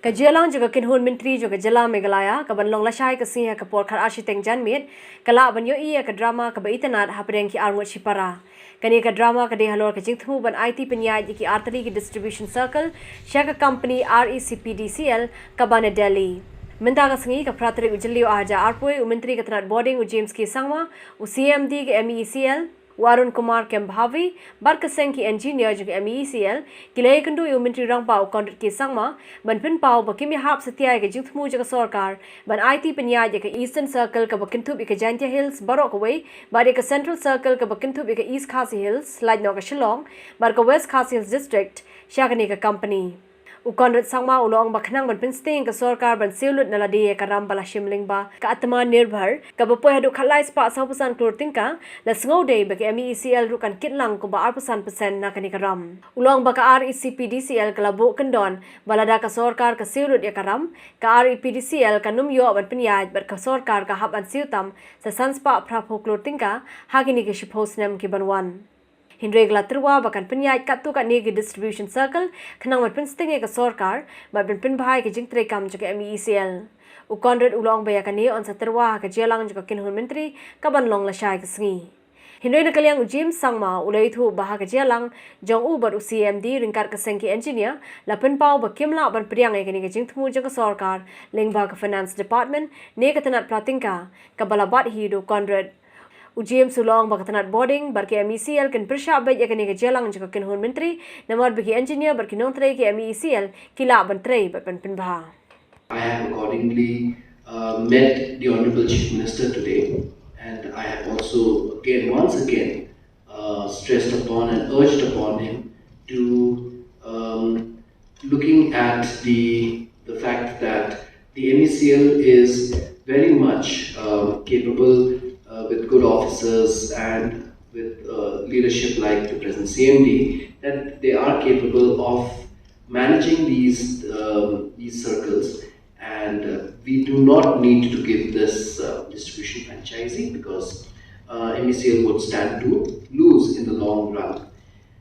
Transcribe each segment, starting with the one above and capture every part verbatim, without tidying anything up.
Ka jingialang jong ka kynhun myntri jong ka jylla Meghalaya, kaban long lashai ka sngi ha ka por khatar shiteng janmiet, ka lah ban ïohi ïa ka drama kaba itynnad hapdeng ki arngut shipara. Kane ka drama ka dei halor ka jingthmu ban aiti pynïaid ïa ki artylli ki distribution circle sha ka company RECPDCL kaba na Delhi. Mynta ka sngi, ka phra tarik u Jylliew arhajar arphew, u Myntri ka tnat bording u James K Sangma, u CMD ka MeECL u Arun Kumar Kembhavi bad ka seng ki engineer jong ka MeECL ki la ïakynduh ïa u Myntri Rangbah u Conrad K Sangma ban pynpaw ba kim ïahap satia ïa ka jingthmu jong ka sorkar ban aiti pynïaid ïa ka Eastern Circle kaba kynthup ïa ka Jaintia Hills baroh kawei bad ïa ka Central Circle kaba kynthup ïa ka East Khasi Hills, lait noh ka Shillong, bad ka West Khasi Hills District sha kane ka company. U Conrad Sangma u la ong ba khnang ban pynsting ïa ka sorkar ban siew lut na lade ïa ka ram ba la shim lyngba ka Atmanirbhar kaba poi haduh khatlai spah sawphew san klur tyngka, la sngew dei ba ka MeECL ruh kan kit lang kumba arphew san percent na kane ka ram. U la ong ba ka RECPDCL ka la buh kyndon ba lada ka sorkar ka siew lut ïa ka ram, ka REPDCL kan ym ïoh ban pynïaid bad ka sorkar ka hap ban siew tam sa san spah phraphew klur tyngka ha kine ki shiphew snem ki ban wan. Hynrei ka la tyrwa ba kan pynïaid katto katne ki distribution circle khnang ban pynsting ïa ka sorkar bad ban pynbha ïa ka jingtreikam jong ka MeECL. U Conrad u la ong ba ïa kane yn sa tyrwa ha ka jingialang jong ka kynhun myntri kaban long lashai ka sngi. Hynrei na ka liang u James Sangma u la ïathuh ba ha ka jingialang jong u bad u CMD ryngkat ka seng ki engineer la pynpaw ba kim lah ban pdiang ïa kane ka jingthmu jong ka sorkar lyngba ka Finance Department ne ka tnat pla tyngka kaba la bat hi da u Conrad. U James u la ong ba ka tnat bording bad ka MeECL kin pyrshah beit ïa kane ka jingialang jong ka kynhun myntri namar ba ki engineer bad ki nongtrei ka MeECL ki lah ban trei bad ban pynbha. I have accordingly uh, met the Honorable Chief Minister today, and I have also again, once again, uh, stressed upon and urged upon him to um, looking at the the fact that the MeECL is very much um, capable uh, with good officers and with uh, leadership like the present CMD, that they are capable of managing these um, these circles, and uh, we do not need to give this uh, distribution franchisee because uh, MeECL would stand to lose in the long run.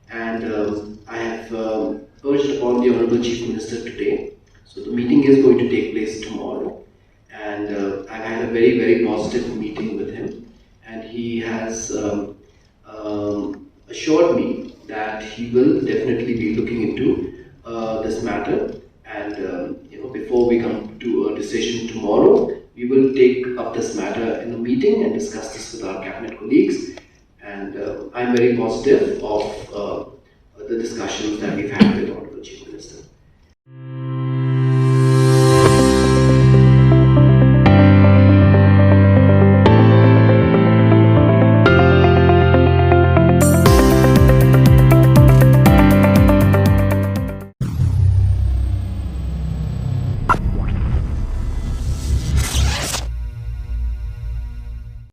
And um, I have um, urged upon the Honorable Chief Minister today. So the meeting is going to take place tomorrow. And uh, I've had a very, very positive meeting with him. And he has um, um, assured me that he will definitely be looking into uh, this matter. And um, you know, before we come to a decision tomorrow, we will take up this matter in a meeting and discuss this with our cabinet colleagues. And uh, I'm very positive of uh, the discussions that we've had with all.